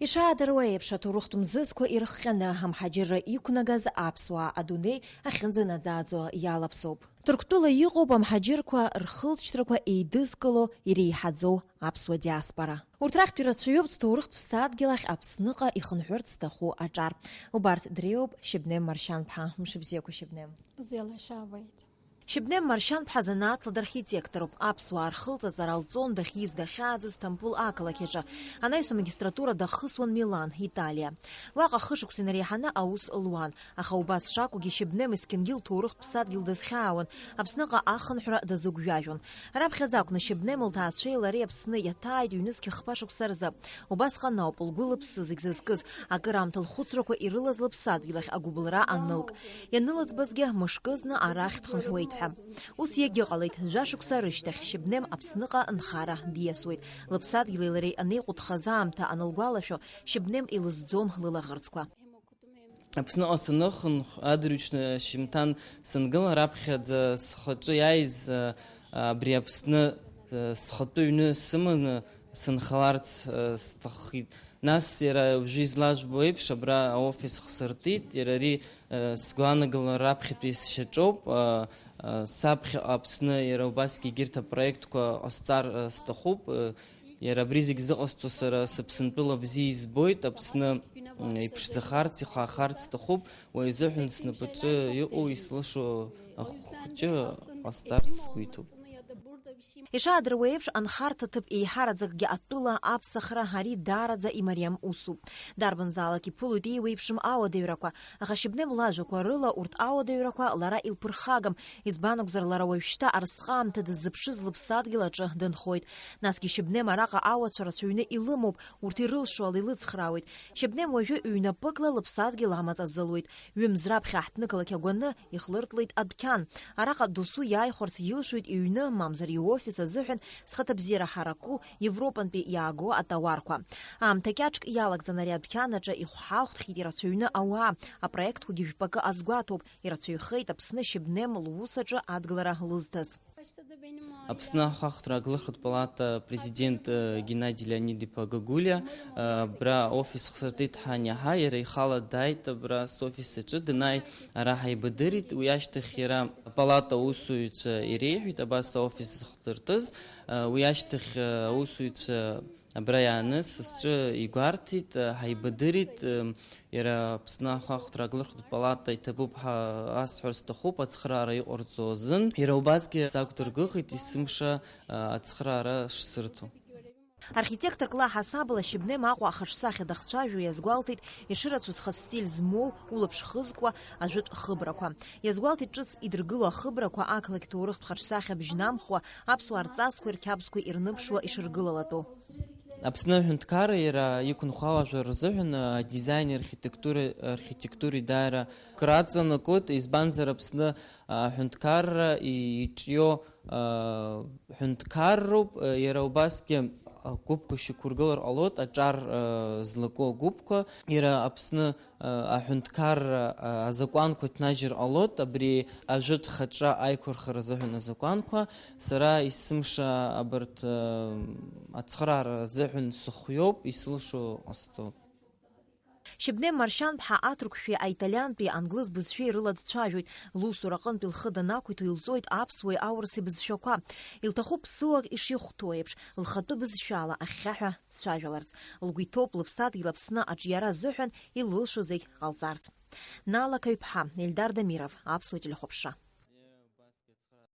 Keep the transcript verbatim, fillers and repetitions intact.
Ишаадыруа еиԥш, аҭоурыхтә мзызқәа ирыхҟьаны амҳаџьырра иқәнагаз аԥсуаа адунеи ахьынӡанаӡааӡо иалаԥсоуп. Ҭырқәтәыла иҟоуп амҳаџьырқәа рхылҵшьҭрақәа еидызкыло иреиҳаӡоу аԥсуа диаспора. Урҭ рахьтә ирацәаҩуп зҭоурыхтә ԥсадгьыл ахь Аԥсныҟа ихынҳәырц зҭаху аҿар. Убарҭ дреиуоуп Шьыбнем Маршьанԥҳа. Мшыбзиақәа, Шьыбнем. Бзиала шәаабеит. Шьыбнем Маршьанԥҳа занааҭла дархитекторуп. Аԥсуаа рхылҵаҵара лҵон дахьиз дахьааӡаз Сҭампул ақалақь аҿы. Анаҩс амагистратура дахысуан Милан, Италиа. Уаҟа хышықәса инареиҳаны аус луан. Аха убас шакәугьы Шьыбнем есқьынгьы лҭоурыхтә ԥсадгьыл дазхьаауан, Аԥсныҟа ахынҳәра дазыгәжәажәон. Раԥхьаӡа акәны Шьыбнем лҭаацәеи лареи Аԥсны иаҭааит ҩнызқь хԥа шықәса рзы. Убасҟан ауп лгәы лыԥсы зегь зызкыз, акыраамҭа лхәыцрақәа ирылаз лыԥсадгьыл ахь агәыбылра анылк. Ианылыӡбазгьы мышкызны арахь дхынҳәуеит ҳәа. Ус иагьыҟалеит, жәашықәса рышьҭахь Шьыбнем Аԥсныҟа нхара диасуеит. Лыԥсадгьыли лареи анеиҟәыҭхаз аамҭа анылгәалашәо, Шьыбнем илызӡом лылаӷырӡқәа. Аԥсныҟа саныхынҳә, адырҩаҽны шьымҭан сангыла раԥхьаӡа схаҿы иааиз, а, абри Аԥсны, а, схатәы ҩны сыманы сынхаларц, а, сҭаххит. Нас иара уажәы излажәбо еиԥш, абра аофис хсыртит, иара ари, а, сгәаанагала раԥхьатәи сшьаҿоуп, а, а, саԥхьаҟа Аԥсны иара убасгьы егьырҭ апроектқәа ҟасҵар, а, сҭахуп, а, Иара абри зегь зыҟасҵо сара сыԥсынтәыла бзиа избоит, Аԥсны, м, иԥшӡахарц, ихаахарц сҭахуп, уи азыҳәан снапаҿы иҟоу ислышо ахәыҷы ҟасҵарц сгәы иҭоуп. Ишаадыруа еиԥш, анхарҭа ҭыԥ еиҳараӡакгьы атәыла аԥсахра ари даараӡа имариам усуп. Дарбанзаалак иԥылоит еиуеиԥшым ауадаҩрақәа, аха Шьыбнем лажәақәа рыла урҭ ауадаҩрақәа лара илԥырхагам, избан акәзар, лара уажәшьҭа арсҟаамҭа дыззыԥшыз лыԥсадгьыл аҿы дынхоит. Насгьы Шьыбнем араҟа ауацәа рацәаҩны илымоуп, урҭ ирылшо ала илыцхраауеит. Шьыбнем уажәы ҩнапыкла лыԥсадгьыл амаҵ азылуеит. Ҩымз раԥхьа аҳҭнықалақь агәаны ихлыртлеит адәқьан. Араҟа досу иааихәарц илшоит иҩны, мамзар иофис азыҳәан зхаҭабзиара ҳараку Европантәи иааго атауарқәа. Аамҭа кьаҿк иалагӡан ари адәқьан аҿы ихәҳахәҭхьеит ирацәаҩны ауаа. Апроектқәагьы жәпакы азгәаҭоуп. Ирацәаҩхеит Аԥсны Шьыбнем лус аҿы адгылара лызҭаз. Аԥсны ахәаахәҭра аглыхратә палата апрезидент, э, Геннади Леонид-иԥа Гагулиа, э, абра офис хсыртит ҳаниаҳа, иара ихала дааит абра софис аҿы, данааи ара ҳаибадырит, уи ашьҭахь иара апалата аусзуҩцәа иреиҳәеит, абас аофис зыхдыртыз, э, уи ашьҭахь, э, аусзуҩцәа Абра иааны сасҿы игәарҭеит, ҳаибадырит, иара Аԥсны ахәаахәҭра аглыхратә палата иҭабуп ҳәа асҳәар сҭахуп, ацхыраара иҟарҵо азын. Иара убасгьы сақәдыргәыӷит есымша ацхыраара шсырҭо. Архитекторк лаҳасабала Шьыбнем Аҟәа ахаҿсахьа дахцәажәо иазгәалҭеит ишырацәоу зхатә стиль змоу, улаԥш хызкуа ажәытә хыбрақәа. Иазгәалҭеит ҿыц идыргыло ахыбрақәа ақалақь ҭоурыхтә хаҿсахьа бжьнамхуа, аԥсуаа рҵасқәеи рқьабзқәеи ирныԥшуа ишыргылалатәу. Аԥсны аҳәынҭқарра иара иқәынхо алажәара рзыҳәан, а, адизайни архитектуреи, архитектуреи даара краҵанакуеит, избанзар Аԥсны аҳәынҭқарра и-, иҿио, а, ҳәынҭқарроуп, а, иара убасгьы агәыԥқәа шьақәыргылар ҟалоит, аҿар, а, злаку агәыԥқәа, иара Аԥсны аҳәынҭқарра азакәанқәа ҭнажьыр ҟалоит, абри ажәытә хаҿра аиқәырхара азыҳәан азакәанқәа, сара есымша абарҭ ацхыраара азыҳәан сыхиоуп, исылшо ҟасҵоит. Шьыбнем Маршьанԥҳа аҭырқәшәи аиталиантәи англыз бызшәеи рыла дцәажәоит, лусура аҟынтәи лхы данақәиҭу илҵоит аԥсуеи аурыси бызшәақәа. Илҭахуп ԥсуак ишихәҭоу еиԥш, лхатәы бызшәала ахьхьаҳәа дцәажәаларц. Лгәы иҭоуп лыԥсадгьыл Аԥсны аҿиара азыҳәан илылшо зегь ҟалҵарц. Нала Каҩԥҳа, Ельдар Дамиров, Аԥсуа телехәаԥшра.